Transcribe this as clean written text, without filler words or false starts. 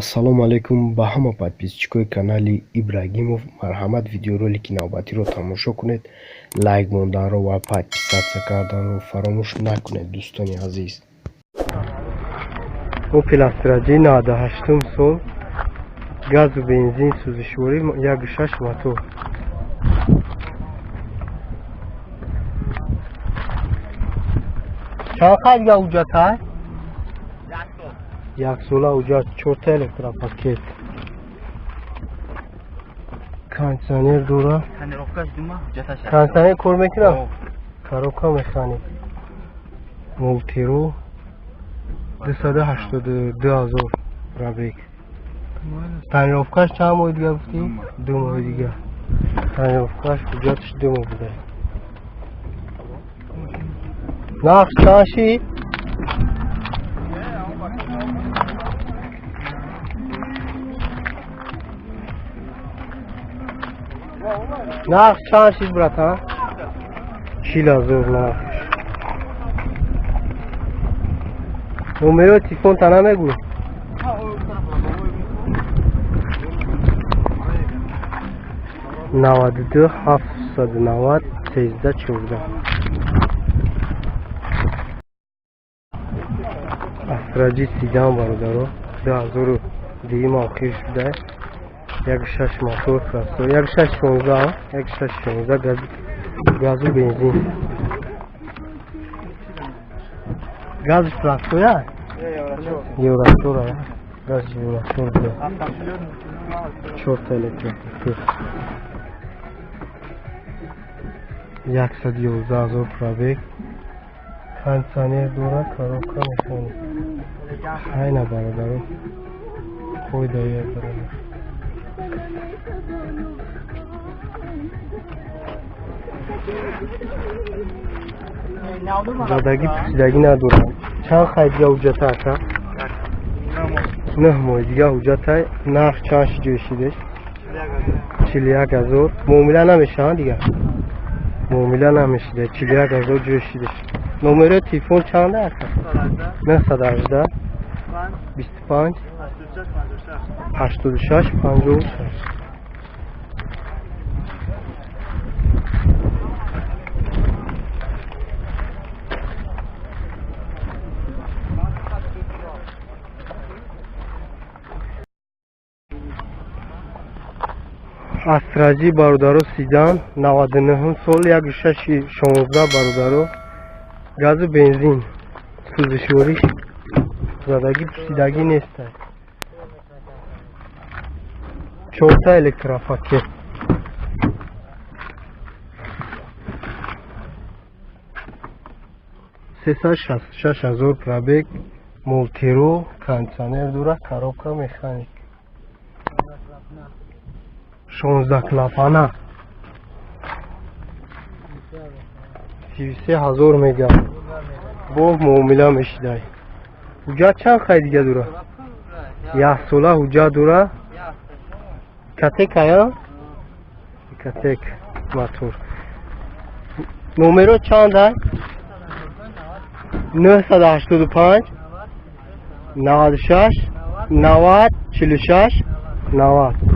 Ассалому алайкум ба ҳама подписчикои канали Ибрагимов. Марҳамат, видеоролики навбатиро тамошо кунед, лайк монданро ва подписаться карданро фаромӯш накунед, дӯстони азиз. Опел Астра J 98 сол, газу бензин, сӯзишворӣ, 1,6 мотор. Чанд қадга ҳуҷҷат? Яксола ҳуҷҷат, чорта электропакет. Кондиционер дора. Кондиционер кор мекунад? Коробка механик. Мултиру 282 000 пробег. Тонировкаш чанд моҳи дига гуфтӣ? 2 моҳи дига. Тонировкаш, ҳуҷҷаташ 2 моҳ буда. Нарх чанд шид? Нарх чанд шид, братан? 40 000 нарх. Номерои телефонта намегӯ? 92 790 13 14. Астра J седан, бародаро, 2002 охир шуда, 1,6 мотор, простой, 1,6 16, 1,6 16, газу бензин. Газш простоя? Евро чора, газ евро чор буда. Чорта электропакет. 111 000 пробег. Кондиционер дора, коробка механик. Хайна, бародаро. Қойда бародар. Задагӣ пусидагӣ надорам. Чанд хай дига ҳуҷҷата, ака? 9 моҳи дига ҳуҷҷата. Нарх чанд ши ҷой шидеш? 41 000. Муомила намешаванд дига? Муомила намешида. 41 000 ҷой шидеш. Номерои телефон чанда, ака? 918 25 86 56. Астра J, бародаро, седан, 99 сол, 1,6 16, бародаро, газу бензин, сӯзишворӣ, задагӣ пусидагӣ неста. Чорта электропакет. 366 000 пробег, мултиру, кондиционер дора, коробка механик. 16 клапана. 33 000 мега. Бо муомила мешидай. Ҳуҷҷат чанд хай дига дора? Яксола ҳуҷҷат дора. Катек ая? Катек мотор. Номеро чанд ай? 985 96 90 46 90.